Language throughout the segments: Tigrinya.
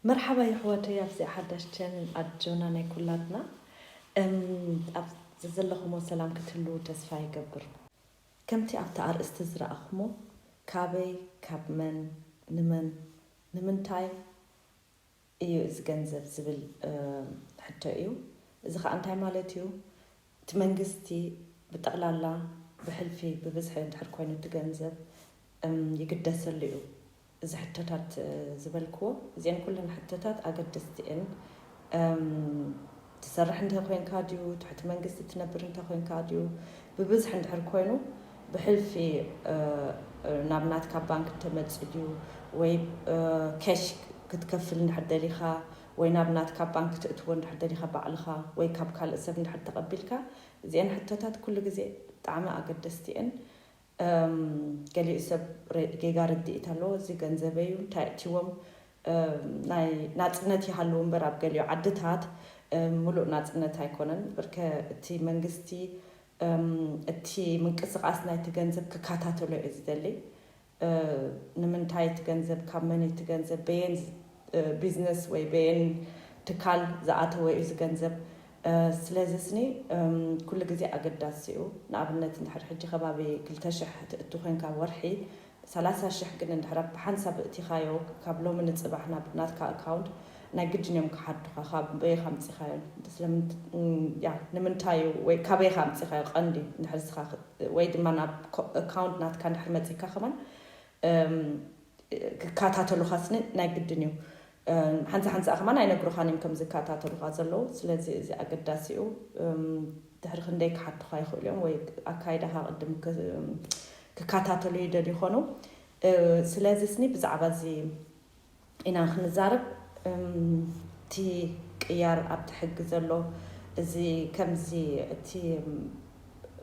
መርሓባ ይሕወተይ ኣብዚ ሓዳሽ ቻነል ኣጆና ናይ ኩላትና። እም፣ ኣብ ዘለኹሞ ሰላም ክትህልዉ ተስፋ ይገብር። ከምቲ ኣብቲ ኣርእስቲ ዝረኣኹሞ፣ ካበይ፣ ካብ መን፣ ንመን፣ ንምንታይ እዩ እዚ ገንዘብ ዝብል፣ እ፣ ሕቶ እዩ። እዚ ኸኣ እንታይ ማለት እዩ? እቲ መንግስቲ ብጠቕላላ ብሕልፊ ብብዝሒ እንድሕር ኮይኑ እቲ ገንዘብ፣ እም፣ ይግደሰሉ እዩ። እዚ ሕቶታት፣ እ፣ ዝበልክዎ፣ እዚአን ኩለን ሕቶታት ኣገደስቲ እየን። እም፣ ትሰርሕ እንተ ኮይንካ ድዩ፣ ትሕቲ መንግስቲ ትነብር እንተ ኮይንካ ድዩ፣ ብብዝሒ እንድሕር ኮይኑ ብሕልፊ፣ እ፣ እ፣ ናብ ናትካ ባንክ እንተመጽእ ድዩ፣ ወይ፣ እ፣ ኬሽ ክትከፍል እንድሕር ደሊኻ፣ ወይ ናብ ናትካ ባንክ ትእትዎ እንድሕር ደሊኻ ባዕልኻ፣ ወይ ካብ ካልእ ሰብ እንድሕር ተቐቢልካ፣ እዚአን ሕቶታት ኩሉ ግዜ ብጣዕሚ ኣገደስቲ እየን። እም፣ ገሊኡ ሰብ ረ-፣ ጌጋ ርድኢት ኣለዎ። እዚ ገንዘበይ እዩ፣ እንታይ እትዎም፣ እም፣ ናይ ናጽነት ይሃልው እምበር ኣብ ገሊኡ ዓድታት፣ እም፣ ምሉእ ናጽነት ኣይኮነን። ብርከ እቲ መንግስቲ፣ እም፣ እቲ ምንቅስቓስ ናይቲ ገንዘብ ክከታተሎ እዩ ዝደሊ። እ፣ ንምንታይ እቲ ገንዘብ፣ ካብ መን እቲ ገንዘብ፣ በየን፣ እ፣ ቢዝነስ ወይ በየን ትካል ዝኣተወ እዩ እዚ ገንዘብ። እ፣ ስለዚ ስኒ፣ እም፣ ኩሉ ግዜ ኣገዳሲ እዩ። ንኣብነት እንድሕር ሕጂ ከባቢ ክልተ ሽሕ ትእቱ ኮይንካ ወርሒ፣ ሰላሳ ሽሕ ግን እንድሕር ብሓንሳብ እቲኻዮ፣ ካብ ሎሚ ንጽባሕ ናብ ናትካ ኣካውንት ናይ ግድን እዮም ክሓቱኻ፣ ካብ በየኻ ኣምጺኻዮ። ስለምንት-፣ እም፣ ያ፣ ንምንታይ እዩ ወይ ካበይኻ ኣምጺኻዮ ቀንዲ እንድሕር ንስኻ ክ-፣ ወይ ድማ ናብ ኮ-፣ ኣካውንት ናትካ እንድሕር መጺካ ከማን፣ እም፣ ክከታተሉኻ ስኒ ናይ ግድን እዩ። እም፣ ሓንሳ ሓንሳ ከማን ኣይነግሩኻን እዮም ከም ዝከታተሉኻ ዘለዉ። ስለዚ እዚ ኣገዳሲ እዩ። እም፣ ድሕሪ ክንደይ ክሓቱኻ ይኽእሉ እዮም ወይ ኣካይዳኻ ቅድም ክ-፣ እም፣ ክከታተሉ ይደልዩ ይኾኑ። እ፣ ስለዚ ስኒ ብዛዕባ እዚ ኢና ክንዛረብ። እም፣ እቲ ቅያር ኣብቲ ሕጊ ዘሎ እዚ ከምዚ እቲ፣ እም፣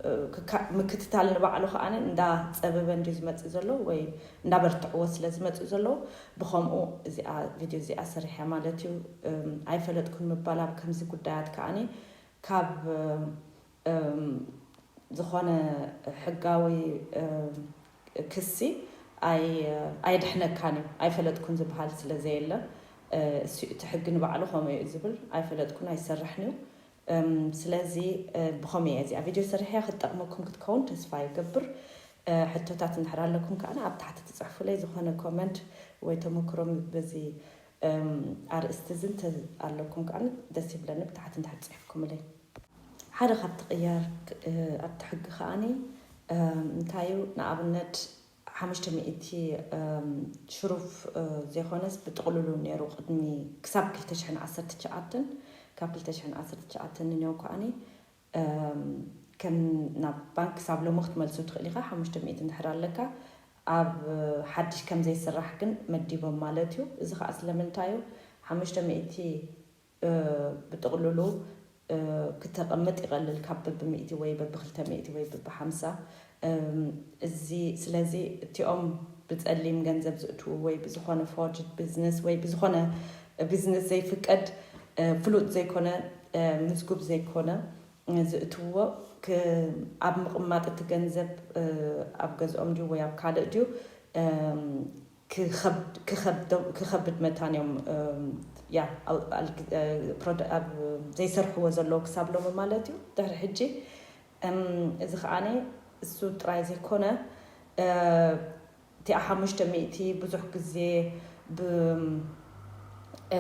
እ፣ ክካ-፣ ምክትታል ንባዕሉ ከኣ እንዳጸበበ እንድዩ ዝመጽእ ዘሎ ወይ እንዳበርትዕዎ ስለ ዝመጽእ ዘለዉ ብኸምኡ እዚኣ ቪድዮ እዚኣ ሰሪሐ ማለት እዩ። እም፣ ኣይፈለጥኩን ምባል ኣብ ከምዚ ጉዳያት ከኣ ካብ፣ እም፣ ዝኾነ ሕጋዊ፣ እም፣ ክሲ ኣይ-፣ ኣየድሕነካን እዩ። ኣይፈለጥኩን ዝበሃል ስለ ዘየለ፣ እ፣ እሱ እቲ ሕጊ ንባዕሉ ከምኡ እዩ ዝብል። ኣይፈለጥኩን ኣይሰርሕን እዩ። እም፣ ስለዚ፣ እ፣ ብኸምኡ እየ እዚኣ ቪድዮ ሰሪሐ ክትጠቕመኩም ክትከውን ተስፋ ይገብር። እ፣ ሕቶታት እንድሕር ኣለኩም ከኣ ኣብ ታሕቲ ትጽሕፉለይ፣ ዝኾነ ኮመንት ወይ ተመክሮም በዚ፣ እም፣ ኣርእስቲ እዚ እንተ ኣለኩም ከኣ ደስ ይብለኒ ብታሕቲ እንድሕር ጽሒፍኩምለይ። ሓደ ካብቲ ቅያር፣ እ፣ ኣብቲ ሕጊ ከኣኒ፣ እም፣ እንታይ እዩ? ንኣብነት ሓሙሽተ ሚእቲ፣ እም፣ ሽሩፍ፣ እ፣ ዘይኮነስ ብጥቕልሉ ነይሩ ቅድሚ ክሳብ ክልተ ሽሕን ዓሰርተ ትሽዓተን፣ ካብ ክልተ ሽሕን ዓሰርተ ትሽዓተን ንኔው ከኣኒ፣ እም፣ ከም ናብ ባንክ ክሳብ ሎሚ ክትመልሶ ትኽእል ኢኻ። ሓሙሽተ ሚእቲ እንድሕር ኣለካ ኣብ፣ እ፣ ሓድሽ ከም ዘይስራሕ ግን መዲቦም ማለት እዩ። እዚ ከኣ ስለምንታይ እዩ? ሓሙሽተ ሚእቲ እ፣ ብጥቕልሉ፣ እ፣ ክተቐምጥ ይቐልል ካብ በብሚእቲ ወይ በብክልተ ሚእቲ ወይ በብሓምሳ። እም፣ እዚ፣ ስለዚ እቲኦም ብጸሊም ገንዘብ ዝእትዉ ወይ ብዝኾነ ፎርጅድ ቢዝነስ ወይ ብዝኾነ ቢዝነስ ዘይፍቀድ፣ እ፣ ፍሉጥ ዘይኮነ፣ እ፣ ምዝጉብ ዘይኮነ፣ እ፣ ዝእትውዎ ክ-፣ ኣብ ምቕማጥ እቲ ገንዘብ፣ እ፣ ኣብ ገዝኦም ድዩ ወይ ኣብ ካልእ ድዩ፣ እም፣ ክኸብድ-፣ ክኸብዶ-፣ ክኸብድ መታን እዮም፣ እም፣ ያ፣ ኣብ፣ ኣብ፣ እ፣ ፕሮደ-፣ ኣብ ዘይሰርሕዎ ዘለዉ ክሳብ ሎሚ ማለት እዩ። ድሕሪ ሕጂ፣ እም፣ እዚ ከኣኒ እሱ ጥራይ ዘይኮነ፣ እ፣ እቲኣ ሓሙሽተ ሚእቲ ብዙሕ ግዜ ብ-፣ እ፣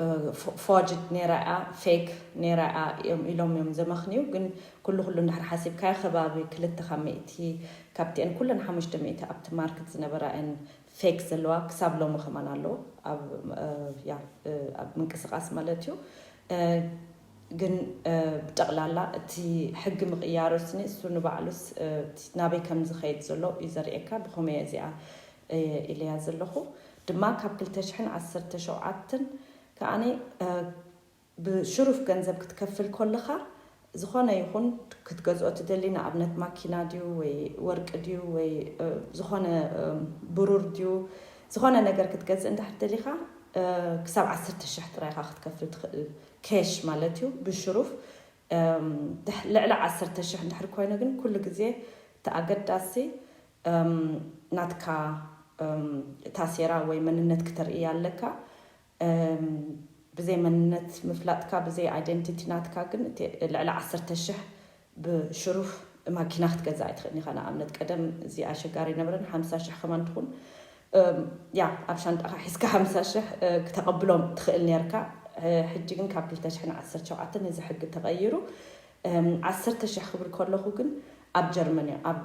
እ፣ ፎ-፣ ፎርጅድ ነይራ እያ፣ ፌክ ነይራ እያ እዮም ኢሎም እዮም ዘመኽንዩ። ግን ኩሉ ኩሉ እንድሕር ሓሲብካዮ ከባቢ ክልተ ካብ ሚእቲ ካብቲአን ኩለን ሓሙሽተ ሚእቲ ኣብቲ ማርክት ዝነበራ እየን ፌክ ዘለዋ ክሳብ ሎሚ ከማን ኣለዉ ኣብ፣ እ፣ ያ፣ እ፣ ኣብ ምንቅስቓስ ማለት እዩ። እ፣ ግን፣ እ፣ ብጠቕላላ እቲ ሕጊ ምቕያሩ ስኒ እሱ ንባዕሉስ፣ እ፣ ናበይ ከም ዝኸይድ ዘሎ እዩ ዘርእየካ። ብኸመይ እዚኣ፣ እ፣ ኢለያ ዘለኹ ድማ ካብ ክልተ ሽሕን ዓሰርተ ሸውዓተን ከኣኒ፣ እ፣ ብሽሩፍ ገንዘብ ክትከፍል ከለኻ፣ ዝኾነ ይኹን ክትገዝኦ ትደሊ፣ ንኣብነት ማኪና ድዩ ወይ ወርቂ ድዩ ወይ፣ እ፣ ዝኾነ፣ እ፣ ብሩር ድዩ፣ ዝኾነ ነገር ክትገዝእ እንድሕር ደሊኻ፣ እ፣ ክሳብ ዓሰርተ ሽሕ ጥራይ ኢኻ ክትከፍል ትኽእል፣ ኬሽ ማለት እዩ፣ ብሽሩፍ። እም፣ ድሕ-፣ ልዕሊ ዓሰርተ ሽሕ እንድሕር ኮይኑ ግን ኩሉ ግዜ እቲ ኣገዳሲ፣ እም፣ ናትካ፣ እም፣ ታሴራ ወይ መንነት ክተርኢ ኣለካ። ብዘይ መንነት ምፍላጥካ፣ ብዘይ ኣይደንቲቲ ናትካ ግን ልዕሊ ዓሰርተ ሽሕ ብሽሩፍ ማኪና ክትገዛ ኣይትኽእልን ኢኻ። ንኣብነት ቀደም እዚ ኣሸጋሪ ነበረን ሓምሳ ሽሕ ከማን ትኹን ያ ኣብ ሻንጣኻ ሒዝካ ሓምሳ ሽሕ ክተቐብሎም ትኽእል ነርካ። ሕጂ ግን ካብ ክልተ ሽሕን ዓሰርተ ሸውዓተን እዚ ሕጊ ተቐይሩ ዓሰርተ ሽሕ ክብል ከለኹ ግን ኣብ ጀርመን እዩ። ኣብ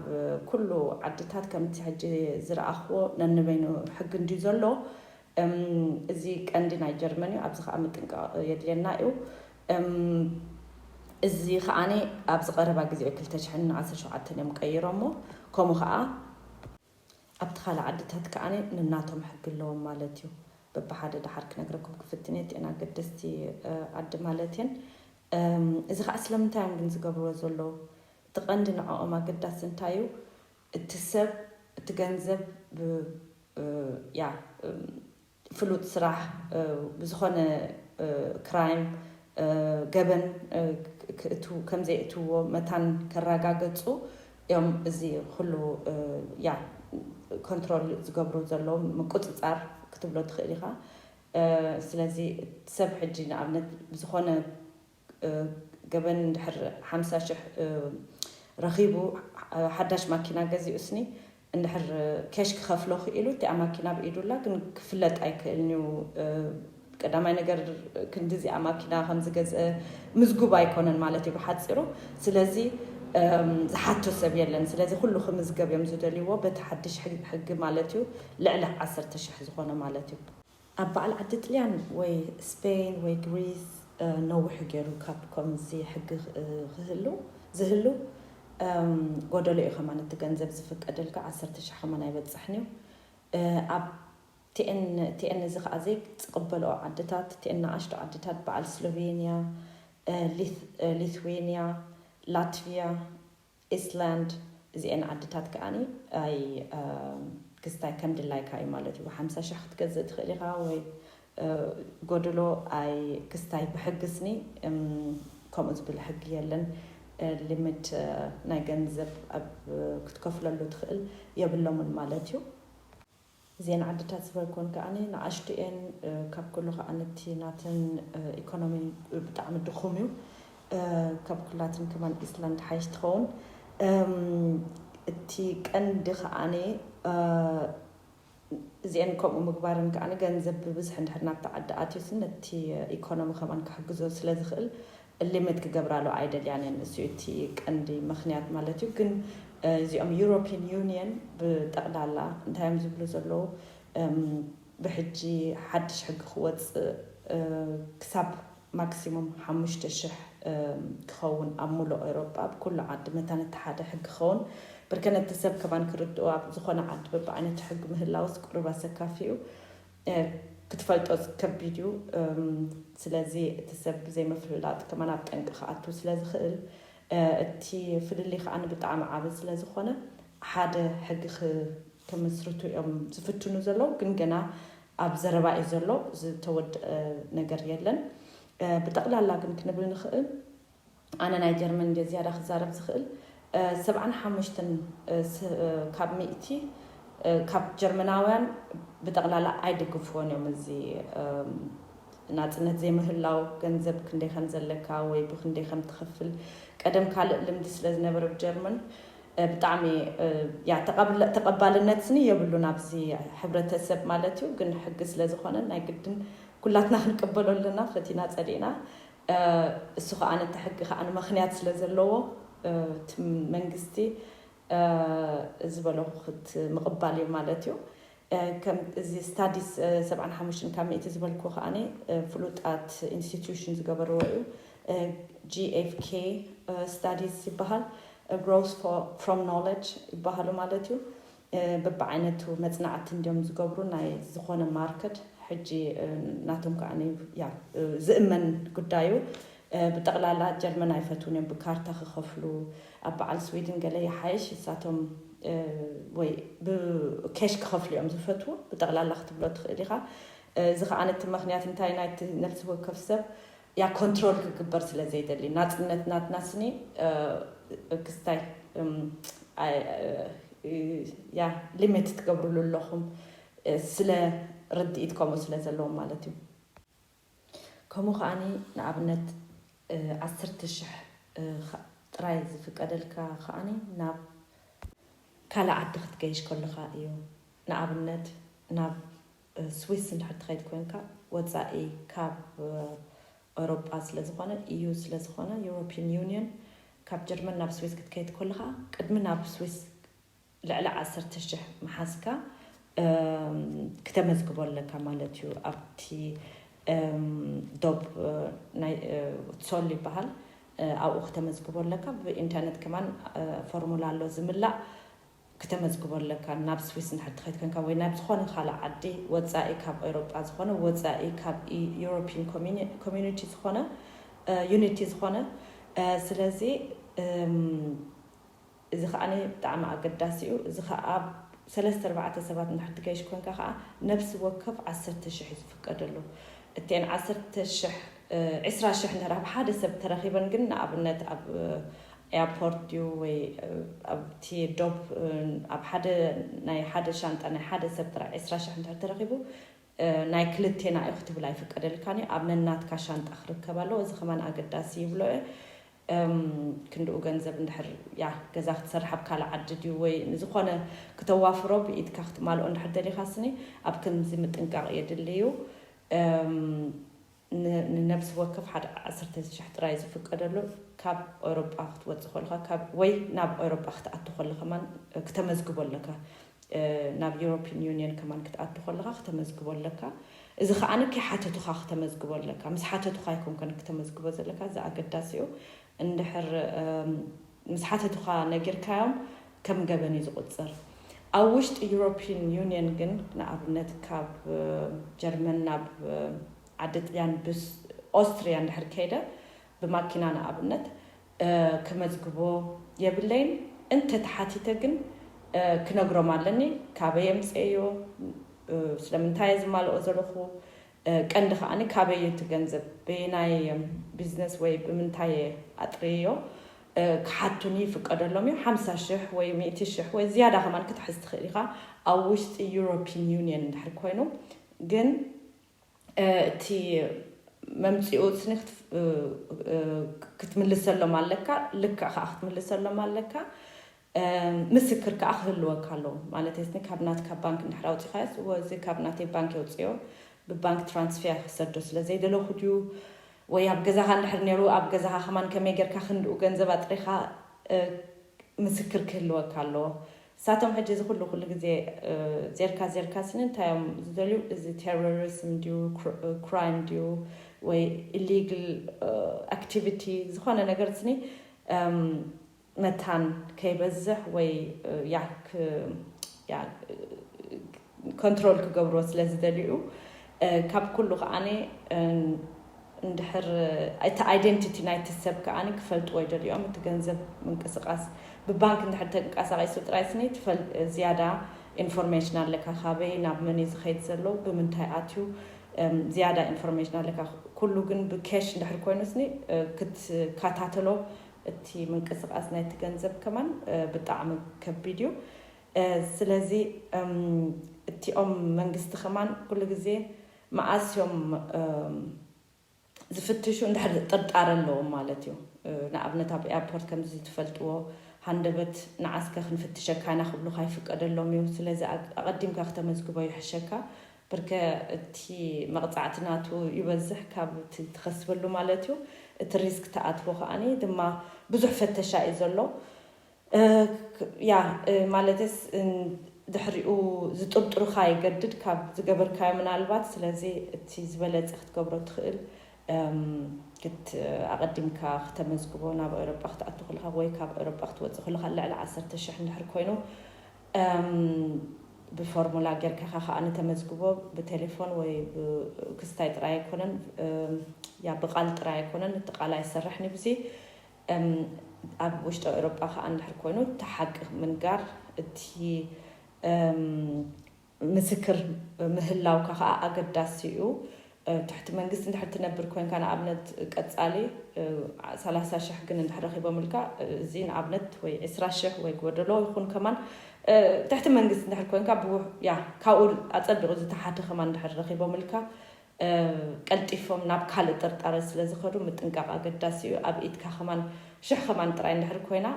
ኩሉ ዓድታት ከምቲ ሕጂ ዝረኣኽዎ ነንበይኑ ሕጊ እንድዩ ዘሎ። እዚ ቀንዲ ናይ ጀርመን እዩ። ኣብዚ ከዓ ምጥንቃቕ የድልየና እዩ። እዚ ከዓኒ ኣብዚ ቀረባ ግዜ ክልተ ሽሕን ዓሰርተ ሸውዓተን እዮም ቀይሮሞ። ከምኡ ከዓ ኣብቲ ካልእ ዓድታት ከዓኒ ንናቶም ሕጊ ኣለዎም ማለት እዩ። በብሓደ ደሓር ክነግረኩም ክፍትን እየ፣ እቲአን ኣገደስቲ ዓዲ ማለት እየን። እዚ ከዓ ስለምንታይ እዮም ግን ዝገብርዎ ዘለዉ? እቲ ቀንዲ ንዕኦም ኣገዳሲ እንታይ እዩ? እቲ ሰብ፣ እቲ ገንዘብ ብ-፣ ያ፣ ፍሉጥ ስራሕ፣ ብዝኾነ ክራይም፣ ገበን ክእትው-፣ ከም ዘይእትውዎ መታን ከረጋገጹ እዮም። እዚ ኩሉ ያ ኮንትሮል ዝገብሩ ዘለዉ ምቁጽጻር ክትብሎ ትኽእል ኢኻ። ስለዚ ሰብ ሕጂ ንኣብነት ብዝኾነ ገበን እንድሕር ሓምሳ ሽሕ ረኺቡ ሓዳሽ ማኪና ገዚኡስኒ እንድሕር ኬሽ ክኸፍሎ ክኢሉ እቲኣ ማኪና ብኢዱላ ግን ክፍለጥ ኣይክእልን እዩ። ቀዳማይ ነገር ክንዲ እዚኣ ማኪና ከም ዝገዝአ ምዝጉብ ኣይኮነን ማለት እዩ ብሓፂሩ። ስለዚ ዝሓቶ ሰብ የለን። ስለዚ ኩሉ ክምዝገብ እዮም ዝደልይዎ በቲ ሓድሽ ሕጊ ማለት እዩ። ልዕሊ ዓሰርተ ሽሕ ዝኾነ ማለት እዩ። ኣብ በዓል ዓዲ ጥልያን ወይ ስፔን ወይ ግሪስ ነዊሑ ገይሩ ካብ ከምዚ ሕጊ ክህሉ ዝህሉ። ጎደሎ እዩ ከማን እቲ ገንዘብ ዝፍቀደልካ ዓሰርተ ሽሕ ከማን ኣይበፅሕን እዩ። ኣብ ቲኤን ቲኤን እዚ ከዓ ዘይፅቅበልኦ ዓድታት፣ ቲኤን ንኣሽቱ ዓድታት በዓል ስሎቬንያ፣ ሊትዌንያ፣ ላትቪያ፣ ኢስላንድ፣ እዚኤን ዓድታት ከዓኒ ኣይ ክስታይ ከም ድላይካ እዩ ማለት እዩ። ሓምሳ ሽሕ ክትገዝእ ትኽእል ኢኻ ወይ ጎደሎ ኣይ ክስታይ ብሕግስኒ ከምኡ ዝብል ሕጊ የለን። ሊሚት ናይ ገንዘብ ኣብ ክትከፍለሉ ትኽእል የብሎምን ማለት እዩ። እዚኤን ዓድታት ዝበልኮን ከዓኒ ንኣሽቱ እየን። ካብ ኩሉ ከዓኒ እቲ ናተን ኢኮኖሚ ብጣዕሚ ድኹም እዩ። ካብ ኩላትን ከማን ኢስላንድ ሓይሽ ትኸውን። እቲ ቀንዲ ከዓኒ እዚኤን ከምኡ ምግባርን ከዓኒ ገንዘብ ብብዝሒ እንድሕር ናብቲ ዓዲ ኣትዩስ ነቲ ኢኮኖሚ ከማን ክሕግዞ ስለ ዝኽእል ሊሚት ክገብራሉ ኣይደልያን እየን። እሱ እቲ ቀንዲ ምኽንያት ማለት እዩ። ግን እዚኦም ዩሮፒን ዩኒየን ብጠቕላላ እንታይ እዮም ዝብሉ ዘለዉ? ብሕጂ ሓድሽ ሕጊ ክወፅእ ክሳብ ማክሲሙም ሓሙሽተ ሽሕ ክኸውን ኣብ ሙሉእ ኤውሮጳ ኣብ ኩሉ ዓዲ መታን እቲ ሓደ ሕጊ ክኸውን ብርከነቲ ሰብ ከማን ክርድኡ ኣብ ዝኾነ ዓዲ በብዓይነቱ ሕጊ ምህላውስ ቁሩብ ኣሰካፊ እዩ። ክትፈልጦ ከቢድ እዩ። ስለዚ እቲ ሰብ ብዘይምፍላጥ ከማን ኣብ ጠንቂ ክኣቱ ስለ ዝኽእል እቲ ፍልልይ ከዓኒ ብጣዕሚ ዓቢ ስለ ዝኾነ ሓደ ሕጊ ክምስርቱ እዮም ዝፍትኑ ዘለዉ፣ ግን ገና ኣብ ዘረባ እዩ ዘሎ፣ ዝተወድአ ነገር የለን። ብጠቕላላ ግን ክንብል ንኽእል ኣነ ናይ ጀርመን እንደ ዝያዳ ክዛረብ ዝኽእል ሰብዓን ሓሙሽተን ካብ ሚእቲ ካብ ጀርመናውያን ብጠቕላላ ኣይድግፍዎን እዮም። እዚ ናፅነት ዘይምህላው ገንዘብ ክንደይ ከም ዘለካ ወይ ብክንደይ ከም ትኸፍል ቀደም ካልእ ልምዲ ስለ ዝነበረ ብጀርመን ብጣዕሚ ያ ተቐባልነት ስኒ የብሉን ኣብዚ ሕብረተሰብ ማለት እዩ። ግን ሕጊ ስለ ዝኾነ ናይ ግድን ኩላትና ክንቀበሎ ኣለና ፈቲና ጸሊእና። እሱ ከዓ ነቲ ሕጊ ከዓ ንምኽንያት ስለ ዘለዎ እቲ መንግስቲ ዝበሎ ምቕባል እዩ ማለት እዩ። ከም እዚ ስታዲስ ሰብዓን ሓሙሽተን ካብ ሚእቲ ዝበልኩ ከዓኒ ፍሉጣት ኢንስቲትዩሽን ዝገበርዎ እዩ። ጂኤፍኬ ስታዲስ ይበሃል። ግሮስ ፍሮም ኖሌጅ ይበሃሉ ማለት እዩ። በብዓይነቱ መፅናዕቲ እንዲዮም ዝገብሩ ናይ ዝኾነ ማርከት ሕጂ ናቶም ከዓ ዝእመን ጉዳዩ። ብጠቕላላ ጀርመን ኣይፈትውን እዮም ብካርታ ክኸፍሉ። ኣብ በዓል ስዊድን ገለ ይሓይሽ እሳቶም ወይ ብኬሽ ክኸፍሉ እዮም ዝፈትዉ። ብጠቕላላ ክትብሎ ትኽእል ኢኻ። እዚ ከዓ ነቲ ምኽንያት እንታይ ናይቲ ነፍሲ ወከፍ ሰብ ያ ኮንትሮል ክግበር ስለ ዘይደሊ ናፅነት ናትና ስኒ ክስታይ ያ ሊሚት ትገብርሉ ኣለኹም ስለ ርድኢት ከምኡ ስለ ዘለዎም ማለት እዩ። ከምኡ ከዓኒ ንኣብነት ዓሰርተ ሽሕ ጥራይ ዝፍቀደልካ ከዓኒ ናብ ካልእ ዓዲ ክትገይሽ ከለኻ እዩ። ንኣብነት ናብ ስዊስ እንድሕር ትኸይድ ኮንካ ወፃኢ ካብ ኤውሮጳ ስለ ዝኾነ፣ ኢዩ ስለ ዝኾነ፣ ዩሮፒን ዩኒየን ካብ ጀርመን ናብ ስዊስ ክትከይድ ከለኻ ቅድሚ ናብ ስዊስ ልዕሊ ዓሰርተ ሽሕ መሓዝካ ክተመዝግቦ ኣለካ ማለት እዩ። ኣብቲ ዶብ ናይ ሶል ይበሃል፣ ኣብኡ ክተመዝግቦ ኣለካ። ብኢንተርነት ከማን ፎርሙላ ኣሎ ዝምላእ፣ ክተመዝግቦ ኣለካ። ናብ ስዊስ እንድሕር ትኸይድ ኮንካ ወይ ናብ ዝኾነ ካልእ ዓዲ ወፃኢ ካብ ኤውሮጳ ዝኾነ ወፃኢ ካብ ዩሮፒን ኮሚኒቲ ዝኾነ ዩኒቲ ዝኾነ ስለዚ እዚ ከዓ ብጣዕሚ ኣገዳሲ እዩ። እዚ ከዓ ኣብ ሰለስተ ኣርባዕተ ሰባት እንድሕር ትገይሽ ኮንካ ከዓ ነብሲ ወከፍ ዓሰርተ ሽሕ እዩ ዝፍቀደሉ። እተን ዓሰርተ ሽሕ ዒስራ ሽሕ እንድሕር ኣብ ሓደ ሰብ ተረኺበን ግን ንኣብነት ኣብ ኤርፖርት ድዩ ወይ ኣብቲ ዶብ ኣብ ሓደ ናይ ሓደ ሻንጣ ናይ ሓደ ሰብ ጥራይ ዒስራ ሽሕ እንድሕር ተረኺቡ ናይ ክልቴና እዩ ክትብል ኣይፍቀደልካን እዩ። ኣብ ነናትካ ሻንጣ ክርከብ ኣለዎ። እዚ ከማን ኣገዳሲ ይብሎ እየ። ክንድኡ ገንዘብ እንድሕር ያ ገዛ ክትሰርሕ ኣብ ካልእ ዓዲ ድዩ ወይ ንዝኾነ ክተዋፍሮ ብኢድካ ክትማልኦ እንድሕር ደሊኻ ስኒ ኣብ ከምዚ ምጥንቃቕ የድሊ እዩ። ንነብሲ ወከፍ ሓደ ዓሰርተ ሽሕ ጥራይ ዝፍቀደሉ ካብ ኤውሮጳ ክትወፅእ ከለኻ ወይ ናብ ኤውሮጳ ክትኣቱ ከለኻ ማን ክተመዝግቦ ኣለካ። ናብ ዩሮፒን ዩኒየን ከማን ክትኣቱ ከለኻ ክተመዝግቦ ኣለካ። እዚ ከዓኒ ከይሓተቱኻ ክተመዝግቦ ኣለካ። ምስ ሓተቱኻ ኣይኮንከን ክተመዝግቦ ዘለካ፣ እዚ ኣገዳሲ እዩ። እንድሕር ምስ ሓተቱኻ ነጊርካዮም ከም ገበን እዩ ዝቑጸር። ኣብ ውሽጢ ዩሮፒን ዩኒየን ግን ንኣብነት ካብ ጀርመን ናብ ዓዲ ጥልያን ብስ ኦስትሪያ እንድሕር ከይደ ብማኪና ንኣብነት ክመዝግቦ የብለይን። እንተ ተሓቲተ ግን ክነግሮም ኣለኒ፣ ካበይ የምፅእዮ፣ ስለምንታይ እየ ዝማልኦ ዘለኹ፣ ቀንዲ ከዓኒ ካበይ እዩ እቲ ገንዘብ፣ በየናይ ቢዝነስ ወይ ብምንታይ እየ ኣጥርዮ ክሓቱኒ ይፍቀደሎም እዩ። ሓምሳ ሽሕ ወይ ሚእቲ ሽሕ ወይ ዝያዳ ከማን ክትሕዝ ትኽእል ኢኻ ኣብ ውሽጢ ዩሮፒን ዩኒየን እንድሕር ኮይኑ። ግን እቲ መምፅኡ ስኒ ክትምልሰሎም ኣለካ፣ ልክዕ ከዓ ክትምልሰሎም ኣለካ። ምስክር ከዓ ክህልወካ ኣለዎ ማለት ስኒ ካብ ናትካ ባንክ እንድሕር ኣውፂኻዮስ እዚ ካብ ናተይ ባንክ የውፅዮ ብባንክ ትራንስፌር ክሰዶ ስለ ዘይደለኹ ድዩ ወይ ኣብ ገዛኻ እንድሕር ነይሩ ኣብ ገዛኻ ከማን ከመይ ጌርካ ክንድኡ ገንዘብ ኣጥሪኻ ምስክር ክህልወካ ኣለዎ። ንሳቶም ሕጂ እዚ ኩሉ ኩሉ ግዜ ዜርካ ዜርካ ስኒ እንታይ እዮም ዝደልዩ? እዚ ቴሮሪዝም ድዩ ክራይም ድዩ ወይ ኢሊግል ኣክቲቪቲ ዝኾነ ነገር ስኒ መታን ከይበዝሕ ወይ ያ ኮንትሮል ክገብርዎ ስለ ዝደልዩ ካብ ኩሉ ከዓኒ እንድሕር እቲ ኣይደንቲቲ ናይቲ ሰብ ከዓኒ ክፈልጥዎ ይደልዮም። እቲ ገንዘብ ምንቅስቃስ ብባንክ እንድሕር ተንቀሳቂሱ ጥራይ ስኒ ዝያዳ ኢንፎርሜሽን ኣለካ። ካበይ ናብ መን እዩ ዝኸይድ ዘሎ፣ ብምንታይ ኣትዩ፣ ዝያዳ ኢንፎርሜሽን ኣለካ። ኩሉ ግን ብኬሽ እንድሕር ኮይኑ ስኒ ክትከታተሎ እቲ ምንቅስቃስ ናይቲ ገንዘብ ከማን ብጣዕሚ ከቢድ እዩ። ስለዚ እቲኦም መንግስቲ ከማን ኩሉ ግዜ መኣስ እዮም ዝፍትሹ እንድሕር ጥርጣረ ኣለዎም ማለት እዩ። ንኣብነት ኣብ ኤርፖርት ከምዚ ትፈልጥዎ ሃንደበት ንዓስከ ክንፍትሸካ ኢና ክብሉካ ይፍቀደሎም እዩ። ስለዚ ኣቐዲምካ ክተመዝግቦ ይሕሸካ። ብርከ እቲ መቕፃዕቲ ናቱ ይበዝሕ ካብ እቲ ትኸስበሉ ማለት እዩ። እቲ ሪስክ ተኣትዎ ከዓኒ ድማ ብዙሕ ፈተሻ እዩ ዘሎ። ያ ማለትስ ድሕሪኡ ዝጥርጥሩኻ ይገድድ ካብ ዝገበርካዮ ምናልባት። ስለዚ እቲ ዝበለፀ ክትገብሮ ትኽእል ኣቐዲምካ ክተመዝግቦ ናብ ኤውሮጳ ክትኣቱ ከለካ ወይ ካብ ኤውሮጳ ክትወፅእ ከለካ ልዕሊ ዓሰርተ ሽሕ እንድሕር ኮይኑ ብፎርሙላ ጌርካ ኢኻ ከዓኒ ተመዝግቦ። ብቴሌፎን ወይ ክስታይ ጥራይ ኣይኮነን፣ ያ ብቃል ጥራይ ኣይኮነን፣ እቲ ቃል ኣይሰርሕን እዩ ብዚ ኣብ ውሽጢ ኤውሮጳ ከዓ እንድሕር ኮይኑ እቲ ሓቂ ምንጋር እቲ ምስክር ምህላውካ ከዓ ኣገዳሲ እዩ። ትሕቲ መንግስቲ እንድሕር ትነብር ኮይንካ ንኣብነት ቀፃሊ ሰላሳ ሽሕ ግን እንድሕር ረኪቦምልካ እዚ ንኣብነት ወይ ዕስራ ሽሕ ወይ ጎደሎ ይኹን ከማን ትሕቲ መንግስቲ እንድሕር ኮይንካ ያ ካብኡ ኣፀቢቑ ዝተሓተ ከማን እንድሕር ረኪቦምልካ ቀልጢፎም ናብ ካልእ ጥርጣረ ስለ ዝኸዱ ምጥንቃቕ ኣገዳሲ እዩ። ኣብ ኢድካ ከማን ሽሕ ከማን ጥራይ እንድሕር ኮይና፣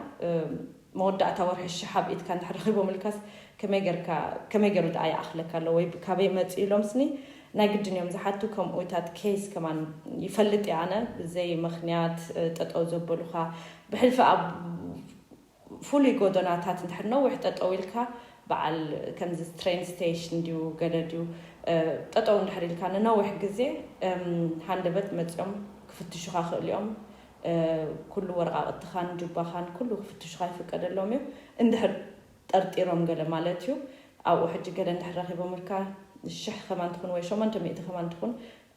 መወዳእታ ወርሒ ሽሕ ኣብ ኢድካ እንድሕር ረኺቦምልካስ ከመይ ጌርካ፣ ከመይ ገይሩ ደኣ ይኣኽለካ ኣሎ ወይ ካበይ መጽኡ ኢሎም ስኒ ናይ ግድን እዮም ዝሓቱ። ከምኡታት ኬስ ከማን ይፈልጥ እየ ኣነ፣ ብዘይ ምኽንያት ጠጠው ዘበሉኻ። ብሕልፊ ኣብ ፍሉይ ጎደናታት እንድሕር ነዊሕ ጠጠው ኢልካ፣ በዓል ከምዚ ትሬን ስቴሽን ድዩ ገለ ድዩ፣ ጠጠው እንድሕር ኢልካ ንነዊሕ ግዜ፣ ሃንደበት መፂኦም ክፍትሹኻ ክእል እዮም። ኩሉ ወረቃቅትኻን ጁባኻን ኩሉ ክፍትሹኻ ይፍቀደሎም እዩ። እንድሕር ጠርጢሮም ገለ ማለት እዩ። ኣብኡ ሕጂ ገለ እንድሕር ረኺቦምልካ፣ ሽሕ ከማን ትኹን ወይ ሸሞንተ ሚእቲ ከማን ትኹን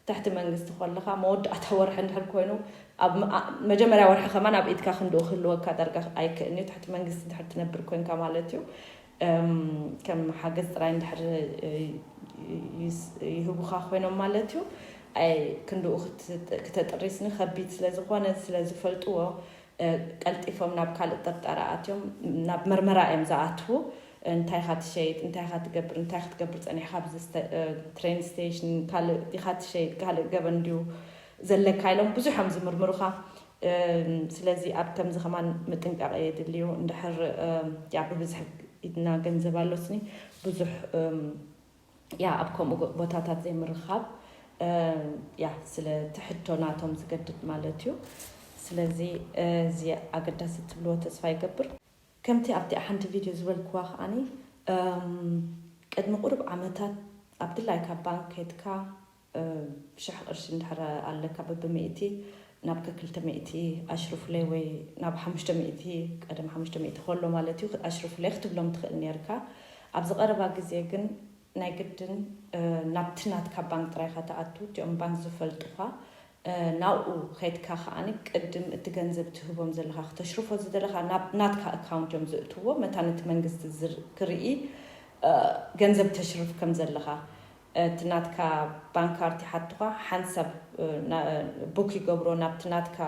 ትሕቲ መንግስቲ ከለኻ፣ መወዳእታ ወርሒ እንድሕር ኮይኑ፣ ኣብ መ-፣ ኣ-፣ መጀመርያ ወርሒ ከማን ኣብ ኢድካ ክንድኡ ክህልወካ ዳርጋ ኣይክእልን እዩ። ትሕቲ መንግስቲ እንድሕር ትነብር ኮይንካ ማለት እዩ። ከም ሓገዝ ጥራይ እንድሕር ይስ-፣ ይህቡኻ ኮይኖም ማለት እዩ። ኣይ ክንድኡ ክት-፣ ክተጥሪስኒ ከቢድ ስለ ዝኾነ፣ ስለ ዝፈልጥዎ፣ ቀልጢፎም ናብ ካልእ ጥርጣረ ኣትዮም ናብ መርመራ እዮም ዝኣትዉ። እንታይ ኢኻ ትሸይጥ፣ እንታይ ኢኻ ትገብር፣ እንታይ ክትገብር ጸኒሕካ ኣብዚ ስተ-፣ ትሬን ስቴሽን፣ ካልእ ዲኻ ትሸይጥ፣ ካልእ ገበን ድዩ ዘለካ ኢሎም ብዙሕ እዮም ዝምርምሩኻ። ስለዚ ኣብ ከምዚ ከማን ምጥንቃቕ የድልዩ። እንድሕር ያ ብብዝሒ ኢድና ገንዘብ ኣሎስኒ ብዙሕ ያ ኣብ ከምኡ ቦታታት ዘይምርኻብ ያ ስለ ትሕቶ ናቶም ዝገድድ ማለት እዩ። ስለዚ እዚ ኣገዳሲ ትብልዎ ተስፋ ይገብር። ከምቲ ኣብቲ ሓንቲ ቪድዮ ዝበልክዋ ከዓኒ ቅድሚ ቁሩብ ዓመታት ኣብ ድላይካ ባንክ ከድካ ሽሕ ቅርሺ እንድሕር ኣለካ በብሚእቲ ናብ ከክልተ ሚእቲ ኣሽርፉለይ ወይ ናብ ሓሙሽተ ሚእቲ ቀደም ሓሙሽተ ሚእቲ ከሎ ማለት እዩ ኣሽርፉለይ ክትብሎም ትኽእል ነርካ። ኣብዚ ቀረባ ግዜ ግን ናይ ግድን ናብቲ ናትካ ባንክ ጥራይካ ትኣቱ እቲኦም ባንክ ዝፈልጡኻ ናብኡ ከይድካ ከዓኒ ቅድም እቲ ገንዘብ ትህቦም ዘለኻ ክተሽርፎ ዝደለኻ ናብ ናትካ ኣካውንት እዮም ዝእትዎ መታ ነቲ መንግስቲ ክርኢ ገንዘብ ተሽርፍ ከም ዘለኻ እቲ ናትካ ባንክ ካርድ ይሓቱኻ ሓንሳብ ቡክ ይገብሮ ናብቲ ናትካ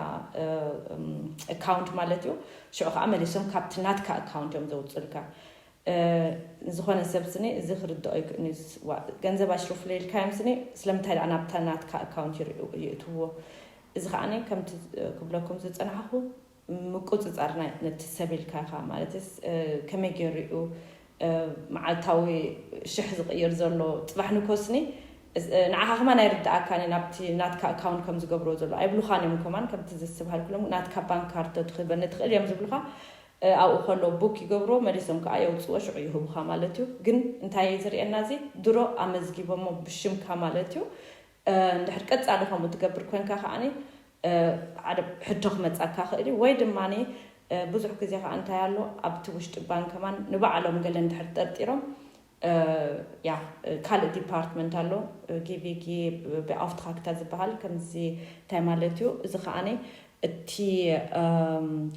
ኣካውንት ማለት እዩ። ሽዑ ከዓ መሊሶም ካብቲ ናትካ ኣካውንት እዮም ዘውፅልካ። ዝኾነ ሰብ ስኒ እዚ ክርድኦ ይክእን እዩ። ገንዘብ ኣሽርፉለይ ኢልካዮም ስኒ ስለምንታይ ደኣ ናብታ ናትካ ኣካውንት ይእትዎ? እዚ ከዓ ከምቲ ክብለኩም ዝፀናሕኩ ምቁፅፃር ነቲ ሰብ ኢልካ ኢኻ ማለትስ ከመይ ገይሩ እዩ መዓልታዊ ሽሕ ዝቕይር ዘሎ? ፅባሕ ንኮስኒ ንዓኻ ከማን ኣይርድኣካን ናብቲ ናትካ ኣካውንት ከም ዝገብርዎ ዘሎ ኣይብሉኻን እዮም። ከማን ከምቲ ዝስብሃል ክሎም ናትካ ባንክ ካርድ ተትኽበኒ ትኽእል እዮም ዝብሉኻ። ኣብኡ ከሎ ቡክ ይገብርዎ መሊሶም ከዓ የውፅዎ ሽዑ ይህቡኻ ማለት እዩ። ግን እንታይ ዝርእየና እዚ ድሮ ኣመዝጊቦሞ ብሽምካ ማለት እዩ። እንድሕር ቀፃሊ ከምኡ ትገብር ኮንካ ከዓኒ ሓደ ሕቶ ክመፃካ ክእል እዩ። ወይ ድማ ብዙሕ ግዜ ከዓ እንታይ ኣሎ ኣብቲ ውሽጢ ባንክ ከማን ንባዕሎም ገለ እንድሕር ጠርጢሮም ያ ካልእ ዲፓርትመንት ኣሎ ጊቪጊ ብኣፍትኻክታ ዝበሃል ከምዚ እንታይ ማለት እዩ እዚ ከዓኒ እቲ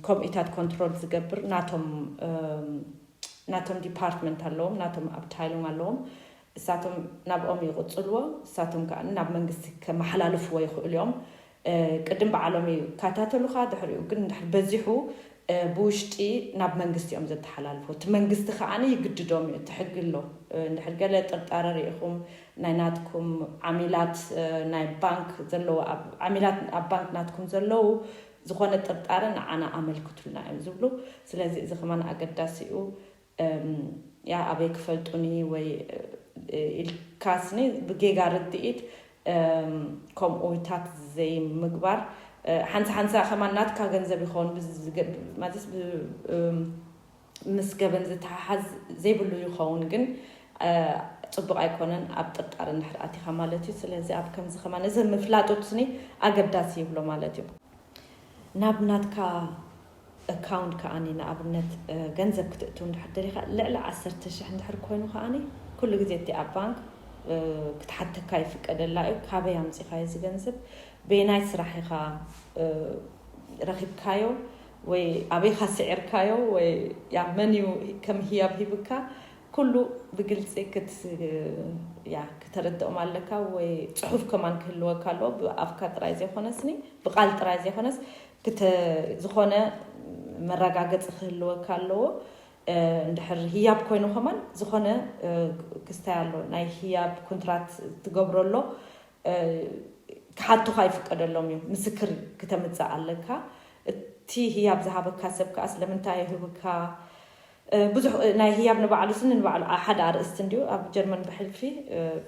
ኮምኢታት ኮንትሮል ዝገብር ናቶም ናቶም ዲፓርትመንት ኣለዎም ናቶም ኣብታይሎም ኣለዎም። እሳቶም ናብኦም ይቕፅልዎ እሳቶም ከዓ ናብ መንግስቲ ከመሓላልፍዎ ይኽእሉ እዮም። ቅድም በዓሎም ይከታተሉኻ ድሕሪኡ ግን እንድሕር በዚሑ ብውሽጢ ናብ መንግስቲ እዮም ዘተሓላልፉ እቲ መንግስቲ ከዓኒ ይግድዶም እዩ እቲ ሕጊ ኣሎ። እንድሕር ገለ ጥርጣረ ርኢኹም ናይ ናትኩም ዓሚላት ናይ ባንክ ዘለዎ ዓሚላት ኣብ ባንክ ናትኩም ዘለዉ ዝኾነ ጥርጣረ ንዓና ኣመልክቱልና እዮም ዝብሉ። ስለዚ እዚ ከማን ኣገዳሲ እዩ። ያ ኣበይ ክፈልጡኒ ወይ ኢልካስኒ ብጌጋ ርድኢት ከምኡታት ዘይምግባር ሓንሳ ሓንሳ ከማን ናትካ ገንዘብ ይኸውን ማለት ምስ ገበን ዝተሓሓዝ ዘይብሉ ይኸውን ግን ፅቡቅ ኣይኮነን ኣብ ጥርጣረ እንድሕር ኣቲኻ ማለት እዩ። ስለዚ ኣብ ከምዚ ከማን እዚ ምፍላጡ ስኒ ኣገዳሲ ይብሎ ማለት እዩ። ናብ ናትካ ኣካውንት ከዓኒ ንኣብነት ገንዘብ ክትእትው እንድሕር ደሊኻ ልዕሊ ዓሰርተ ሽሕ እንድሕር ኮይኑ ከዓኒ ኩሉ ግዜ እቲ ኣብ ባንክ ክትሓተካ ይፍቀደላ እዩ። ካበይ ኣምፂኻዮ እዚ ገንዘብ በየናይ ስራሕ ኢኻ ረኺብካዮ ወይ ኣበይኻ ስዒርካዮ ወይ ያ መን እዩ ከም ህያብ ሂብካ ኩሉ ብግልፂ ክት ያ ክተረድኦም ኣለካ ወይ ፅሑፍ ከማን ክህልወካ ኣለዎ ብኣፍካ ጥራይ ዘይኮነስኒ ብቓል ጥራይ ዘይኮነስ ዝኾነ መረጋገፂ ክህልወካ ኣለዎ። እንድሕር ህያብ ኮይኑ ከማን ዝኾነ ክስታይ ኣሎ ናይ ህያብ ኩንትራት ትገብሮ ኣሎ። ክሓቱኻ ይፍቀደሎም እዩ። ምስክር ክተምፅእ ኣለካ። እቲ ህያብ ዝሃበካ ሰብ ከኣ ስለምንታይ ይህብካ ብዙሕ ናይ ህያብ ንባዕሉ ስኒ ንባዕሉ ሓደ ኣርእስቲ እንዲዩ። ኣብ ጀርመን ብሕልፊ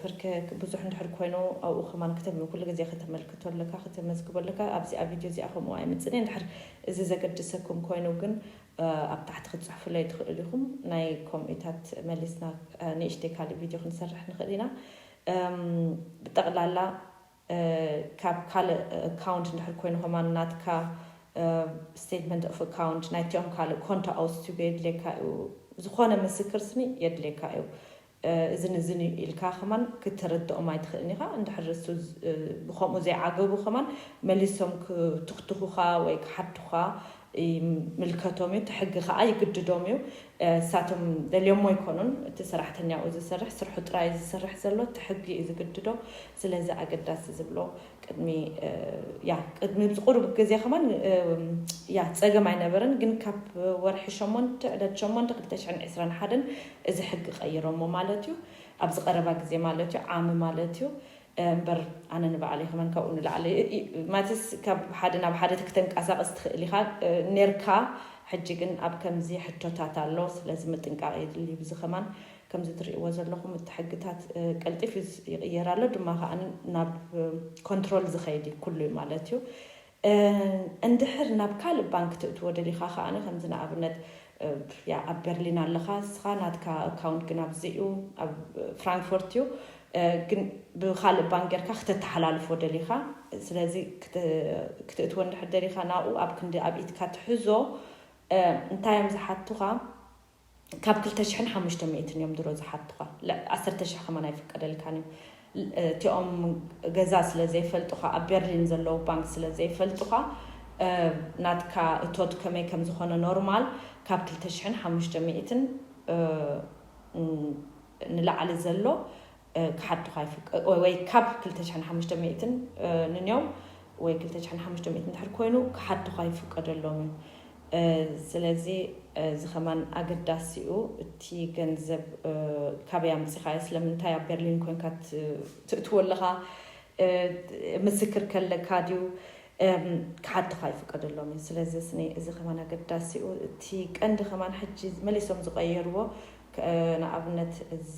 ፍርክ ብዙሕ እንድሕር ኮይኑ ኣብኡ ከማን ኩሉ ግዜ ከተመልክቶ ኣለካ፣ ከተመዝግቦ ኣለካ። ኣብዚ ኣብ ቪድዮ እዚኣ ከምኡ ኣይምፅእን እየ። እንድሕር እዚ ዘገድሰኩም ኮይኑ ግን ኣብ ታሕቲ ክትፅሕፉለይ ትኽእሉ ኢኹም። ናይ ከምኡታት መሊስና ንእሽተይ ካልእ ቪድዮ ክንሰርሕ ንኽእል ኢና። ብጠቕላላ ካብ ካልእ ኣካውንት እንድሕር ኮይኑ ከማን ናትካ statement of account ናይቲኦም ካልእ ኮንቶ ኣውስቲጎ የድልየካ እዩ። ዝኾነ ምስክር ስኒ የድልየካ እዩ። እዝን እዝን ኢልካ ከማን ክትርድኦም ኣይትኽእልን ኢኻ። እንድሕር እሱ ብከምኡ ዘይዓገቡ ከማን መሊሶም ክትኽትኹኻ ወይ ክሓቱኻ ይምልከቶም እዩ። እቲ ሕጊ ከዓ ይግድዶም እዩ። እሳቶም ደልዮሞ ኣይኮኑን። እቲ ሰራሕተኛ ኣብኡ ዝሰርሕ ስርሑ ጥራይ ዝሰርሕ ዘሎ እቲ ሕጊ እዩ ዝግድዶ። ስለዚ ኣገዳሲ ዝብሎ ቅድሚ ያ ቅድሚ ብዝቁሩብ ግዜ ከማን ያ ፀገም ኣይነበረን፣ ግን ካብ ወርሒ ሸሞንተ ዕለት ሸሞንተ ክልተ ሽሕን ዕስራን ሓደን እዚ ሕጊ ቀይሮሞ ማለት እዩ። ኣብዚ ቀረባ ግዜ ማለት እዩ፣ ዓሚ ማለት እዩ። እምበር ኣነ ንባዕለይ ከማን ካብኡ ንላዕሊ ማለትስ ካብ ሓደ ናብ ሓደ ክትንቀሳቀስ ትኽእል ኢኻ ነርካ። ሕጂ ግን ኣብ ከምዚ ሕቶታት ኣሎ። ስለዚ ምጥንቃቕ የድሊ። ብዚ ከማን ከምዚ ትርእይዎ ዘለኹም እቲ ሕግታት ቀልጢፍ ይቕየር ኣሎ ድማ ከኣ ናብ ኮንትሮል ዝኸይድ ኩሉ ማለት እዩ። እንድሕር ናብ ካልእ ባንክ ትእትዎ ደሊኻ ከኣ ከምዚ ንኣብነት ያ ኣብ በርሊን ኣለኻ ንስኻ ናትካ ኣካውንት ግን ኣብዚ እዩ ኣብ ፍራንክፎርት እዩ። ግን ብካልእ ባንክ ጌርካ ክተተሓላልፎ ደሊኻ። ስለዚ ክትእትዎ እንድሕር ደሊኻ ናብኡ ኣብ ክንዲ ኣብ ኢድካ ትሕዞ። እንታይ እዮም ዝሓቱኻ? ካብ ክልተ ሽሕን ሓሙሽተ ሚእትን እዮም ድሮ ዝሓቱኻ። ዓሰርተ ሽሕ ከማን ኣይፍቀደልካን እዩ። እቲኦም ገዛ ስለ ዘይፈልጡኻ፣ ኣብ ቤርሊን ዘለዉ ባንክ ስለ ዘይፈልጡኻ፣ ናትካ እቶት ከመይ ከም ዝኾነ ኖርማል ካብ ክልተ ሽሕን ሓሙሽተ ሚእትን ንላዕሊ ዘሎ ክሓቱኻ ይፍቀ ወይ ካብ ክልተ ሽሕን ሓሙሽተ ሚእትን ንንዮም ወይ ክልተ ሽሕን ሓሙሽተ ሚእትን እንድሕር ኮይኑ ክሓቱኻ ይፍቀደሎም እዩ። ስለዚ እዚ ከማን ኣገዳሲ እዩ። እቲ ገንዘብ ካበይ ኣምፂኻዮ፣ ስለምንታይ ኣብ ቤርሊን ኮንካ ትእትዎ ኣለኻ፣ ምስክር ከለካ ድዩ፣ ክሓቱኻ ይፍቀደሎም እዩ። ስለዚ ስኒ እዚ ከማን ኣገዳሲ እዩ። እቲ ቀንዲ ከማን ሕጂ መሊሶም ዝቀየርዎ ንኣብነት እዚ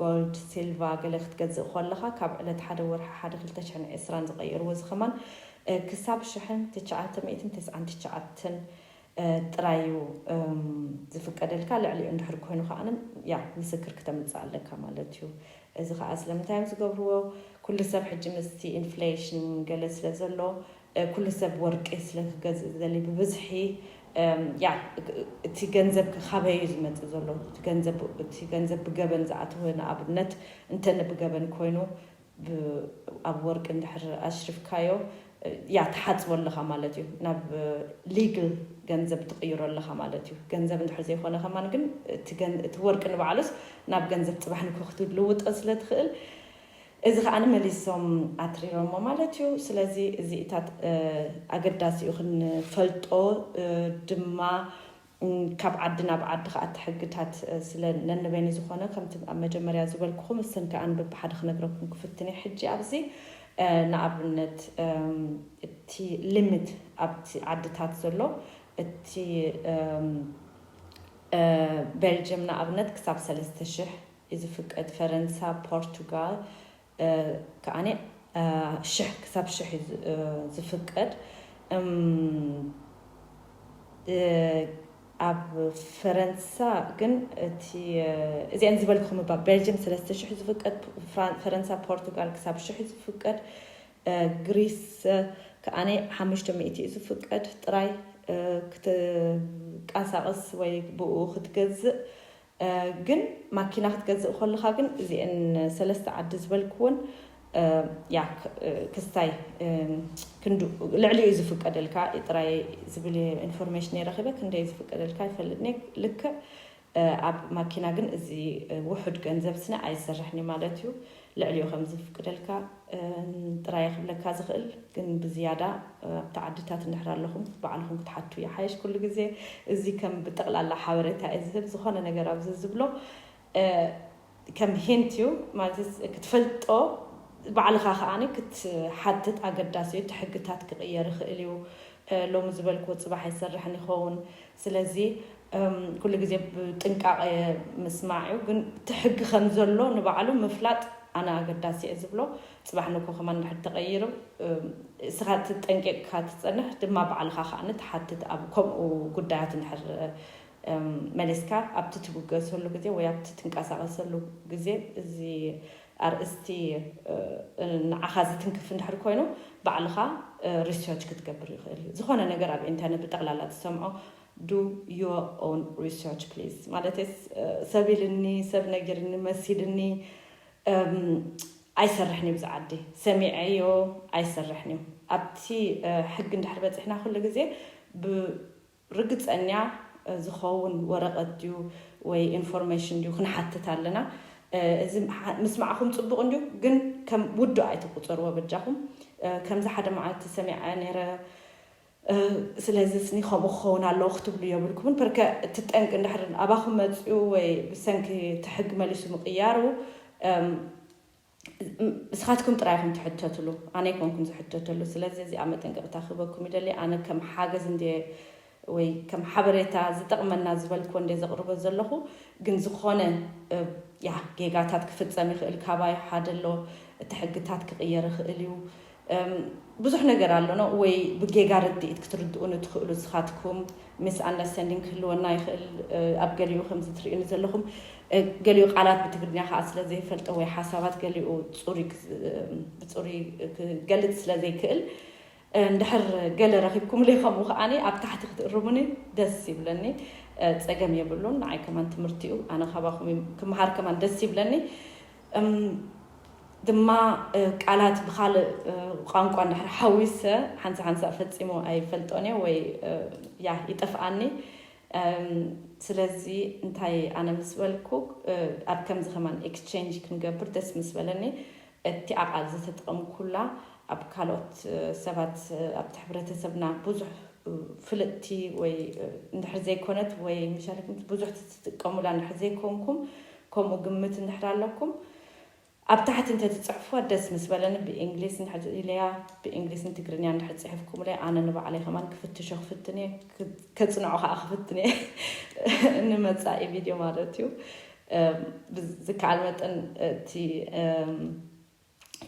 ጎልድ ሲልቫ ገለ ክትገዝእ ከለኻ ካብ ዕለት ሓደ ወርሒ ሓደ ክልተ ሽሕን ዕስራን ዝቀየርዎ እዚ ከማን ክሳብ ሽሕን ትሽዓተ ሚእትን ተስዓን ትሽዓተን ጥራይ እዩ ዝፍቀደልካ። ልዕሊኡ እንድሕር ኮይኑ ከዓ ያ ምስክር ክተምፅእ ኣለካ ማለት እዩ። እዚ ከዓ ስለምንታይ እዮም ዝገብርዎ? ኩሉ ሰብ ሕጂ ምስቲ ኢንፍሌሽን ገለ ስለ ዘሎ ኩሉ ሰብ ወርቂ ስለ ክገዝእ ዝደሊ ብብዝሒ ያ እቲ ገንዘብ ካበይ እዩ ዝመፅእ ዘሎ? እቲ ገንዘብ ብገበን ዝኣተወ ንኣብነት እንተ ብገበን ኮይኑ ኣብ ወርቂ እንድሕር ኣሽሪፍካዮ ያ ትሓፅቦ ኣለኻ ማለት እዩ። ናብ ሊግል ገንዘብ ትቕይሮ ኣለኻ ማለት እዩ። ገንዘብ እንድሕር ዘይኮነ ከማን ግን እቲ ወርቂ ንባዕሉስ ናብ ገንዘብ ፅባሕ ንግሆ ክትልውጦ ስለ ትኽእል እዚ ከዓ መሊሶም ኣትሪሮሞ ማለት እዩ። ስለዚ እዚኢታት ኣገዳሲ እዩ ክንፈልጦ ድማ ካብ ዓዲ ናብ ዓዲ ከዓ እቲ ሕግታት ስለ ነንበይኑ ዝኾነ ከምቲ ኣብ መጀመርያ ዝበልኩኹም እሰን ከዓ በብሓደ ክነግረኩም ክፍትን እየ። ሕጂ ኣብዚ ንኣብነት እቲ ሊሚት ኣብቲ ዓድታት ዘሎ እቲ ቤልጅየም ንኣብነት ክሳብ ሰለስተ ሽሕ እዩ ዝፍቀድ፣ ፈረንሳ፣ ፖርቱጋል ከዓኒ ሽሕ ክሳብ ሽሕ እዩ ዝፍቀድ። ኣብ ፈረንሳ ግን እቲ እዚአን ዝበልኩኹም እባ ቤልጅየም ሰለስተ ሽሕ ዝፍቀድ፣ ፈረንሳ ፖርቱጋል ክሳብ ሽሕ ዝፍቀድ፣ ግሪስ ከዓኒ ሓሙሽተ ሚእቲ እዩ ዝፍቀድ ጥራይ ክትንቀሳቐስ ወይ ብኡ ክትገዝእ። ግን ማኪና ክትገዝእ ከለኻ ግን እዚአን ሰለስተ ዓዲ ዝበልክውን ያ ክስታይ ክንዱ ልዕሊኡ ዝፍቀደልካ ጥራይ ዝብል ኢንፎርሜሽን ረኺበ። ክንደይ ዝፍቀደልካ ይፈልጥኒ ልክዕ ኣብ ማኪና ግን እዚ ውሑድ ገንዘብ ስነ ኣይሰርሕን ማለት እዩ። ልዕሊኡ ከም ዝፍቅደልካ ጥራይ ክብለካ ዝኽእል ግን ብዝያዳ ኣብቲ ዓድታት እንድሕር ኣለኹም ባዕልኹም ክትሓቱ ይሓይሽ። ኩሉ ግዜ እዚ ከም ብጠቕላላ ሓበሬታ እየ ዝህብ። ዝኾነ ነገር ኣብዚ ዝብሎ ከም ሂንት እዩ ማለት ክትፈልጦ ባዕልኻ ከዓኒ ክትሓትት ኣገዳሲ እዩ። እቲ ሕግታት ክቕየር ይኽእል እዩ። ሎሚ ዝበልክዎ ፅባሕ ኣይሰርሕን ይኸውን። ስለዚ ኩሉ ግዜ ብጥንቃቐ ምስማዕ እዩ። ግን እቲ ሕጊ ከም ዘሎ ንባዕሉ ምፍላጥ ኣነ ኣገዳሲ እየ ዝብሎ። ፅባሕ ንኮ ከማን ድሕር ተቐይሩ እስኻ ትጠንቂቕካ ትፀንሕ ድማ ባዕልኻ ከዓ ንትሓትት ኣብ ከምኡ ጉዳያት እንድሕር መሊስካ ኣብቲ ትብገሰሉ ግዜ ወይ ኣብቲ ትንቀሳቐሰሉ ግዜ እዚ ኣርእስቲ ንዓኻ ዝትንክፍ እንድሕር ኮይኑ ባዕልኻ ሪሰርች ክትገብር ይኽእል እዩ። ዝኾነ ነገር ኣብ ኢንተርነት ብጠቕላላ ትሰምዖ do your own research please። ማለት ሰብ ኢልኒ ሰብ ነጊርኒ መሲልኒ ኣይሰርሕን እዩ። ብዛ ዓዲ ሰሚዐዮ ኣይሰርሕን እዩ። ኣብቲ ሕጊ እንድሕር በፂሕና ኩሉ ግዜ ብ ርግፀኛ ዝኸውን ወረቐት ድዩ ወይ ኢንፎርሜሽን ድዩ ክንሓትት ኣለና። እዚ ምስማዕኹም ፅቡቕ እንድዩ፣ ግን ከም ውዱእ ኣይትቁፀርዎ በጃኹም። ከምዚ ሓደ መዓልቲ ሰሚዐ ነይረ፣ ስለዚ ስኒ ከምኡ ክኸውን ኣለዎ ክትብሉ የብልኩምን። ፐርከ እቲ ጠንቂ እንድሕር ኣባኹም መፅኡ ወይ ብሰንኪ እቲ ሕጊ መሊሱ ምቕያሩ ንስኻትኩም ጥራይ ኢኹም ትሕተትሉ፣ ኣነ ኣይኮንኩን ዝሕተተሉ። ስለዚ እዚኣ መጠንቀቕታ ክህበኩም ይደሊ። ኣነ ከም ሓገዝ እንደ ወይ ከም ሓበሬታ ዝጠቕመና ዝበልክዎ እንደ ዘቕርቦ ዘለኹ፣ ግን ዝኾነ ያ ጌጋታት ክፍጸም ይኽእል። ካባይ ሓደ ኣሎ፣ እቲ ሕግታት ክቕየር ይኽእል እዩ። ብዙሕ ነገር ኣሎ ነው ወይ ብጌጋ ርድኢት ክትርድኡኒ ትኽእሉ ንስኻትኩም። ሚስ ኣንደርስታንዲንግ ክህልወና ይኽእል። ኣብ ገሊኡ ከምዚ ትርእዩኒ ዘለኹም ገሊኡ ቃላት ብትግርኛ ከዓ ስለ ዘይፈልጦ ወይ ሓሳባት ገሊኡ ብፅሩይ ክገልፅ ስለ ዘይክእል እንድሕር ገለ ረኺብኩምለይ ከምኡ ከዓኒ ኣብ ታሕቲ ክትእርሙኒ ደስ ይብለኒ። ፀገም የብሉን። ንዓይ ከማን ትምህርቲ እዩ። ኣነ ካባኹም ክመሃር ከማን ደስ ይብለኒ። ድማ ቃላት ብካልእ ቋንቋ እንድሕር ሓዊሰ ሓንሳ ሓንሳ ፈፂሙ ኣይፈልጦን እየ ወይ ያ ይጠፍኣኒ። ስለዚ እንታይ ኣነ ምስ በልኩ ኣብ ከምዚ ከማን ኤክስቼንጅ ክንገብር ደስ ምስ በለኒ። እቲ ኣቃል ዝተጠቐምኩላ ኣብ ካልኦት ሰባት ኣብቲ ሕብረተሰብና ብዙሕ ፍልጥቲ ወይ እንድሕር ዘይኮነት ወይ መሻርክቲ ብዙሕ ትጥቀሙላ እንድሕር ዘይኮንኩም ከምኡ ግምት እንድሕር ኣለኩም ኣብ ታሕቲ እንተትፅሕፉዋ ደስ ምስ በለኒ። ብእንግሊዝ እንድሕር ኢለያ ብእንግሊዝ ንትግርኛ እንድሕር ፅሕፍኩምለይ ኣነ ንባዕለይ ከማን ክፍትሾ ክፍትን እየ፣ ከፅንዖ ከዓ ክፍትን እየ ንመፃኢ ቪድዮ ማለት እዩ። ብዝከኣል መጠን እቲ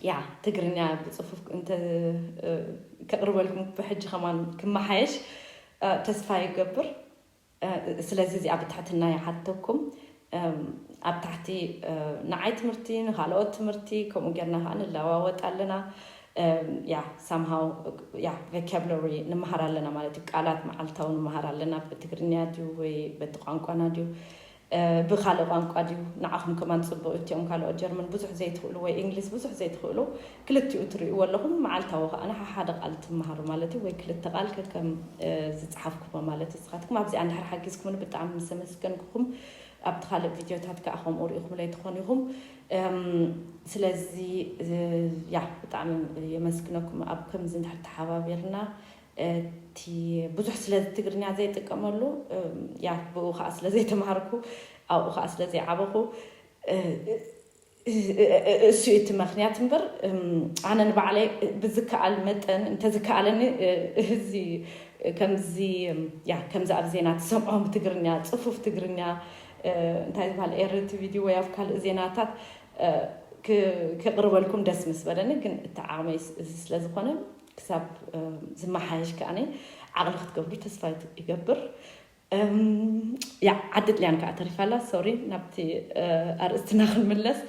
ያ ትግርኛ ብፅፉፍ እንተ ከቕርበልኩም ብሕጂ ከማን ክመሓየሽ ተስፋ ይገብር። ስለዚ እዚኣ ብትሕትና ይሓተኩም። ኣብ ታሕቲ ንዓይ ትምህርቲ ንካልኦት ትምህርቲ ከምኡ ጌርና ከዓ ንለዋወጥ ኣለና። ያ ሳምሃው ያ ቮካብለሪ ንምሃር ኣለና ማለት እዩ። ቃላት መዓልታዊ ንምሃር ኣለና። ብትግርኛ ድዩ ወይ በቲ ቋንቋና ድዩ ብካልእ ቋንቋ ድዩ ንዓኹም ከማን ፅቡቅ እዩ። እቲኦም ካልኦት ጀርመን ብዙሕ ዘይትኽእሉ ወይ እንግሊዝ ብዙሕ ዘይትኽእሉ ክልቲኡ ትርእይዎ ኣለኹም። መዓልታዊ ከዓ ንሓሓደ ቃል ትመሃሩ ማለት እዩ ወይ ክልተ ቃል ከከም ዝፀሓፍኩሞ ማለት እዩ። ንስኻትኩም ኣብዚኣ እንድሕር ሓጊዝኩምኒ ብጣዕሚ ምስ ኣመስገንኩኹም ኣብቲ ካልእ ቪድዮታት ከዓ ከምኡ ርኢኹምለይ ትኾኑ ኢኹም። ስለዚ ያ ብጣዕሚ የመስግነኩም ኣብ ከምዚ እንድሕር ተሓባቢርና እቲ ብዙሕ ስለ ትግርኛ ዘይጥቀመሉ ያ ብኡ ከዓ ስለ ዘይተማሃርኩ ኣብኡ ከዓ ስለ ዘይዓበኹ እሱ እቲ ምክንያት እምበር ኣነ ንባዕለይ ብዝከኣል መጠን እንተዝከኣለኒ እዚ ከምዚ ያ ከምዚ ኣብ ዜና ትሰምዖም ትግርኛ ፅፉፍ ትግርኛ እንታይ ዝበሃል ኤር ቲቪ ድዩ ወይ ኣብ ካልእ ዜናታት ክቕርበልኩም ደስ ምስ በለኒ፣ ግን እቲ ዓቕመይ እዚ ስለ ዝኾነ ክሳብ ዝመሓየሽ ከኣኒ ዓቕሊ ክትገብሩ ተስፋ ይገብር። ያ ዓዲ ጥልያን ከዓ ተሪፋላ። ሶሪ ናብቲ ኣርእስትና ክንምለስ።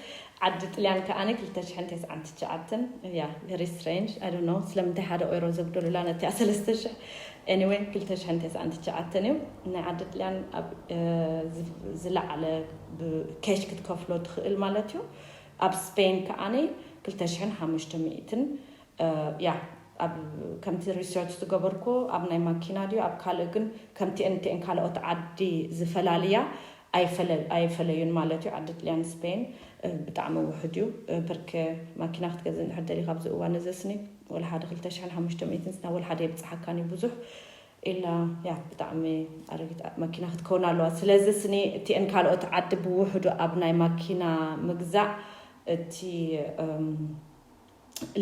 ዓዲ ጥልያን ከኣኒ ክልተ ሽሕን ተስዓን ትሽዓተን እያ። Very strange, I don't know ስለምንታይ ሓደ ኦይሮ ዘጉደሉላ ነቲኣ ሰለስተ ሽሕ። Anyway ክልተ ሽሕን ተስዓን ትሽዓተን እዩ። ናይ ዓዲ ጥልያን ኣብ ዝለዓለ ብኬሽ ክትከፍሎ ትኽእል ማለት እዩ። ኣብ ስፔን ከዓኒ ክልተ ሽሕን ሓሙሽተ ሚእትን ያ ኣብ ከምቲ ሪሰርች ዝገበርኩ ኣብ ናይ ማኪና ድዩ ኣብ ካልእ ግን ከምቲኤን ቲኤን ካልኦት ዓዲ ዝፈላልያ ኣይፈለዩን ማለት እዩ። ዓዲ ጥልያን ስፔን ብጣዕሚ ውሑድ እዩ። ብርክ ማኪና ክትገዝእ እንድሕር ደሊካ ኣብዚ እዋን እዚ ስኒ ወላ ሓደ ክልተ ሽሕን ሓሙሽተ ሚእትን ናብ ወላ ሓደ የብፅሓካን እዩ ብዙሕ ኢላ ያ ብጣዕሚ ኣረጊት መኪና ክትከውን ኣለዋ። ስለዚ ስኒ እቲኤን ካልኦት ዓዲ ብውሕዱ ኣብ ናይ ማኪና ምግዛእ እቲ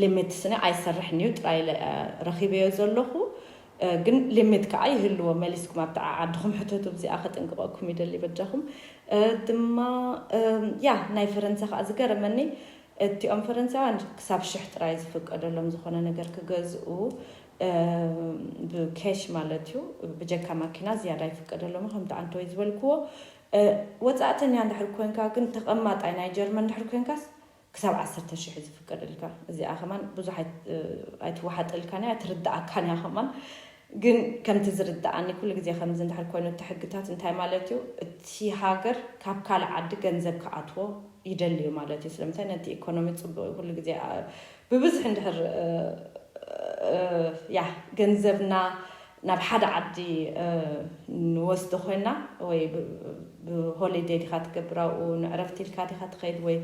limit ስኒ ኣይሰርሕን እዩ ጥራይ ኢለ፣ እ፣ ረኺበዮ ዘለኹ። እ፣ ግን limit ከዓ ይህልዎ። መሊስኩም ኣብቲ ዓ-፣ ዓድኹም ሕተቱ። ብዚኣ ከጥንቅቐኩም ይደሊ በጃኹም። እ፣ ድማ፣ እ፣ ያ፣ ናይ ፈረንሳ ከዓ ዝገረመኒ፣ እቲኦም ፈረንሳውያን ክሳብ ሽሕ ጥራይ ዝፍቀደሎም ዝኾነ ነገር ክገዝኡ፣ እ፣ ብኬሽ ማለት እዩ፣ ብጀካ ማኪና ዝያዳ ይፍቀደሎም። ከምቲ ኣንተ ወይ ዝበልክዎ፣ እ፣ ወጻእተኛ እንድሕር ኮንካ ግን፣ ተቐማጣይ ናይ ጀርመን እንድሕር ኮንካስ ክሳብ ዓሰርተ ሽሕ እዩ ዝፍቀደልካ። እዚኣ ከማን ብዙሕ ኣይ-፣ እ፣ ኣይትወሓጠልካን እያ፣ ኣይትርድኣካን እያ ከማን። ግን ከምቲ ዝርድኣኒ ኩሉ ግዜ ከምዚ እንድሕር ኮይኑ እቲ ሕግታት እንታይ ማለት እዩ? እቲ ሃገር ካብ ካልእ ዓዲ ገንዘብ ክኣትዎ ይደሊ እዩ ማለት እዩ። ስለምንታይ? ነቲ ኢኮኖሚ ጽቡቕ እዩ ኩሉ ግዜ፣ ኣ-፣ ብብዝሒ እንድሕር፣ እ፣ እ፣ ያ፣ ገንዘብና ናብ ሓደ ዓዲ፣ እ፣ ንወስዶ ኮይና ወይ ብ-፣ ብሆሊደይ ዲኻ ትገብር ኣብኡ፣ ንዕረፍቲ ኢልካ ዲኻ ትኸይድ ወይ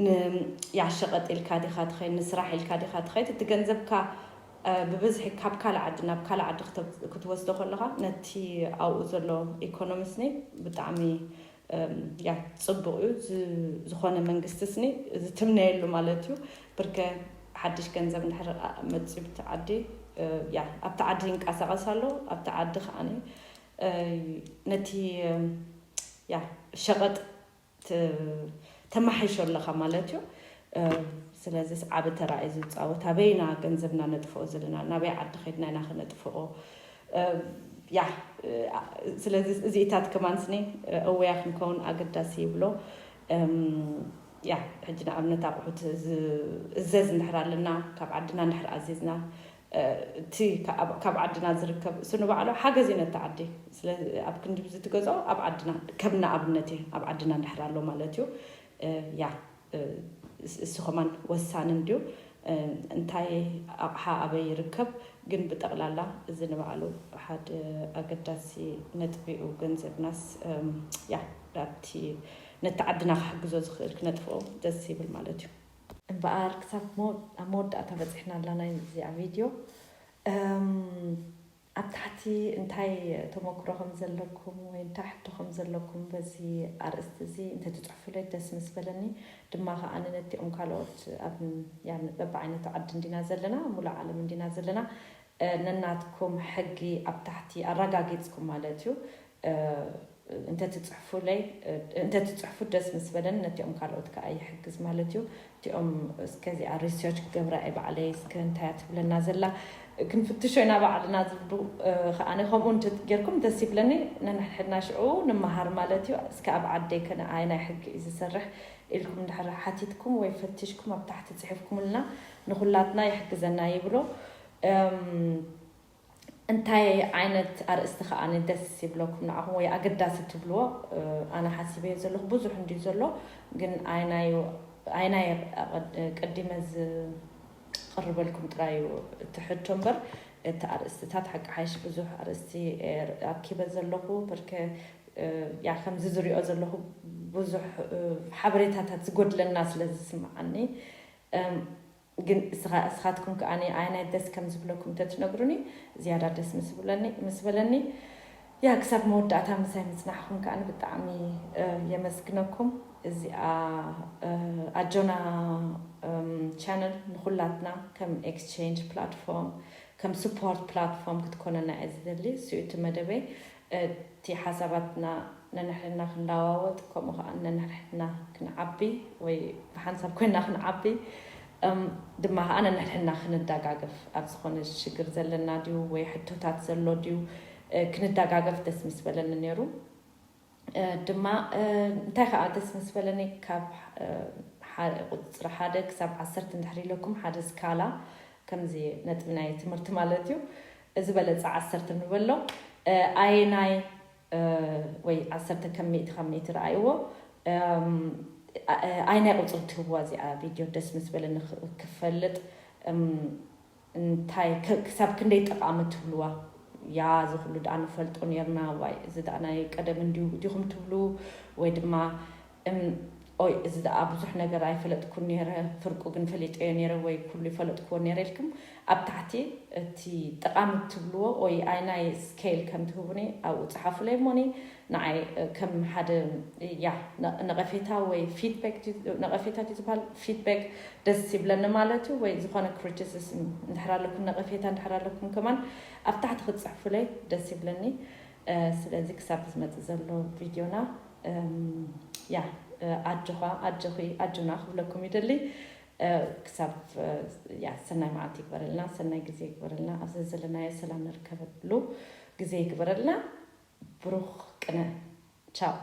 ን-፣ ያ፣ ሸቐጥ ኢልካ ዲኻ ትኸይድ፣ ንስራሕ ኢልካ ዲኻ ትኸይድ፣ እቲ ገንዘብካ፣ እ፣ ብብዝሒ ካብ ካልእ ዓዲ ናብ ካልእ ዓዲ ክተ-፣ ክትወስዶ ከለኻ ነቲ ኣብኡ ዘሎ ኢኮኖሚ ስኒ ብጣዕሚ፣ እም፣ ያ፣ ጽቡቕ እዩ። ዝ-፣ ዝኾነ መንግስቲ ስኒ ዝትምነየሉ ማለት እዩ። ብርከ ሓድሽ ገንዘብ እንድሕር ኣ-፣ መጺኡ ብቲ ዓዲ፣ እ፣ ያ፣ ኣብቲ ዓዲ ይንቀሳቐስ ኣሎ፣ ኣብቲ ዓዲ ከዓኒ፣ እ፣ ነቲ፣ እም፣ ያ፣ ሸቐጥ ት-፣ ተማሓይሾ ኣለኻ ማለት እዩ። እ፣ ስለዚስ ዓቢ ተራ እዩ ዝጻወት። ኣበይና ገንዘብና ነጥፍኦ ዘለና? ናበይ ዓዲ ኸድና ኢና ኸነጥፍኦ? እ፣ ያ፣ እ፣ ስለዚ እዚኢታት ከማን ስኒ፣ እ፣ እወያ ክንከውን ኣገዳሲ ይብሎ። እም፣ ያ፣ ሕጂ ንኣብነት ኣቑሑት ዝእዘዝ እንድሕር ኣለና፣ ካብ ዓድና እንድሕር ኣዚዝና፣ እ፣ እቲ ካብ፣ ካብ ዓድና ዝርከብ እሱ ንባዕሉ ሓገዝ እዩ ነቲ ዓዲ። ስለዚ ኣብ ክንዲ ብዚ ትገዝኦ ኣብ ዓድና፣ ከም ንኣብነት እየ፣ ኣብ ዓድና እንድሕር ኣሎ ማለት እዩ። እ፣ ያ፣ እ፣ እስ-፣ እሱ ከማን ወሳኒ እንድዩ። እ፣ እንታይ ኣቕሓ ኣበይ ይርከብ? ግን ብጠቕላላ እዚ ንባዕሉ ሓደ ኣገዳሲ ነጥቢ እዩ። ገንዘብናስ፣ እም፣ ያ፣ ኣብቲ ነቲ ዓድና ክሕግዞ ዝኽእል ክነጥፍኦ ደስ ይብል ማለት እዩ። እምበኣር ክሳብ ሞ-፣ ኣብ መወዳእታ በጺሕና ኣላ ናይ እዚኣ ቪድዮ። እም፣ ኣብ ታሕቲ እንታይ ተመክሮ ከም ዘለኩም ወይ እንታይ ሕቶ ከም ዘለኩም በዚ ኣርእስቲ እዚ እንተትጽሕፉለይ ደስ ምስ በለኒ። ድማ ከኣ ነቲኦም ካልኦት ኣብ፣ ያ፣ በብዓይነቱ ዓዲ እንዲና ዘለና፣ ሙሉእ ዓለም እንዲና ዘለና፣ እ፣ ነናትኩም ሕጊ ኣብ ታሕቲ ኣረጋጊጽኩም ማለት እዩ። እ፣ እንተትጽሕፉለይ፣ እ፣ እንተትጽሕፉ ደስ ምስ በለኒ፣ ነቲኦም ካልኦት ከኣ ይሕግዝ ማለት እዩ። እቲኦም እስከ እዚኣ ሪሰርች ክገብራ እየ ባዕለይ፣ እስከ እንታይ እያ ትብለና ዘላ፣ ክንፍትሾ ኢና ባዕልና ዝብሉ፣ እ፣ ከኣ ከምኡ እንተ ጌርኩም ደስ ይብለኒ። ነንሕድሕድና ሽዑ ንመሃር ማለት እዩ። እስከ ኣብ ዓደይ ከ ኣየናይ ሕጊ እዩ ዝሰርሕ ኢልኩም እንድሕር ሓቲትኩም ወይ ፈቲሽኩም ኣብ ታሕቲ ጽሒፍኩምልና ንኹላትና ይሕግዘና ይብሎ። እም፣ እንታይ ዓይነት ኣርእስቲ ከኣ ደስ ይብለኩም ንዓኹም ወይ ኣገዳሲ ትብልዎ? እ፣ ኣነ ሓሲበዮ ዘለኹ ብዙሕ እንድዩ ዘሎ፣ ግን ኣይናዩ፣ ኣይናይ ኣቐድ-፣ ቀዲመ ዝቕርበልኩም ጥራይ እዩ እቲ ሕቶ እምበር፣ እቲ ኣርእስትታት ሓቂ ሓይሽ ብዙሕ ኣርእስቲ እየ ኣኪበ ዘለኹ። ብርከ፣ እ፣ ያ፣ ከምዚ ዝሪኦ ዘለኹ ብዙሕ፣ እ፣ ሓበሬታታት ዝጎድለና ስለ ዝስምዓኒ፣ እም፣ ግን እስኻ-፣ እስኻትኩም ከኣ ኣየናይ ደስ ከም ዝብለኩም እንተትነግሩኒ ዝያዳ ደስ ምስ ብለኒ-፣ ምስ በለኒ። ያ፣ ክሳብ መወዳእታ ምሳይ ምጽናሕኩም ከኣ ብጣዕሚ፣ እ፣ የመስግነኩም። እዚኣ፣ እ፣ ኣጆና፣ እም፣ ቻነል ንኹላትና ከም ኤክስቼንጅ ፕላትፎርም፣ ከም ስፖርት ፕላትፎርም ክትኮነና እየ ዝደሊ። እሱ እዩ እቲ መደበይ። እቲ ሓሳባትና ነንሕድና ክንለዋወጥ፣ ከምኡ ከኣ ነንሕድና ክንዓቢ ወይ ብሓንሳብ ኮይና ክንዓቢ፣ እም፣ ድማ ከኣ ነንሕድና ክንደጋገፍ፣ ኣብ ዝኾነ ሽግር ዘለና ድዩ ወይ ሕቶታት ዘሎ ድዩ፣ እ፣ ክንደጋገፍ ደስ ምስ በለኒ ነይሩ። እ፣ ድማ፣ እ፣ እንታይ ከኣ ደስ ምስ በለኒ፣ ካብ፣ እ፣ ሓ-፣ ቁጽሪ ሓደ ክሳብ ዓሰርተ እንድሕር ኢለኩም፣ ሓደ ስካላ፣ ከምዚ ነጥቢ ናይ ትምህርቲ ማለት እዩ። ዝበለጸ ዓሰርተ ንበሎ። እ፣ ኣየናይ፣ እ፣ ወይ ዓሰርተ ከም ሚእቲ ካብ ሚእቲ ረኣይዎ። እም፣ ኣ-፣ እ፣ ኣየናይ ቁጽሪ ትህብዋ እዚኣ ቪድዮ ደስ ምስ በለኒ ክ-፣ ክፈልጥ፣ እም፣ እንታይ ክ-፣ ክሳብ ክንደይ ጠቓሚ ትብልዋ? ያ፣ እዚ ኩሉ ደኣ ንፈልጦ ኔርና፣ ዋይ፣ እዚ ደኣ ናይ ቀደም እንድዩ ዲኹም ትብሉ? ወይ ድማ፣ እም፣ ኦይ፣ እዚ ደኣ ብዙሕ ነገር ኣይፈለጥኩን ነይረ፣ ፍርቁ ግን ፈሊጠዮ ነይረ ወይ ኩሉ ይፈለጥክዎ ነይረ ኢልኩም ኣብ ታሕቲ እቲ ጠቓሚ እትብልዎ ወይ ኣይናይ ስኬል ከም ትህቡኒ ኣብኡ ጸሓፉለይ እሞኒ። ንዓይ ከም ሓደ፣ ያ፣ ነቐፌታ ወይ ፊድባክ፣ ነቐፌታ ድዩ ዝበሃል፣ ፊድባክ ደስ ይብለኒ ማለት እዩ። ወይ ዝኾነ ክሪቲሲዝም እንድሕር ኣለኩም፣ ነቐፌታ እንድሕር ኣለኩም ከማን ኣብ ታሕቲ ክትጽሕፉለይ ደስ ይብለኒ። ስለዚ ክሳብ ዝመጽእ ዘሎ ቪድዮና፣ ያ፣ ኣጆኻ፣ ኣጆኺ፣ ኣጆና ክብለኩም ይደሊ። ክሳብ፣ ያ፣ ሰናይ መዓልቲ ይግበረልና፣ ሰናይ ግዜ ይግበረልና፣ ኣብዚ ዘለናዮ ሰላም ንርከበሉ ግዜ ይግበረልና። ብሩኽ ቅነ። ቻው።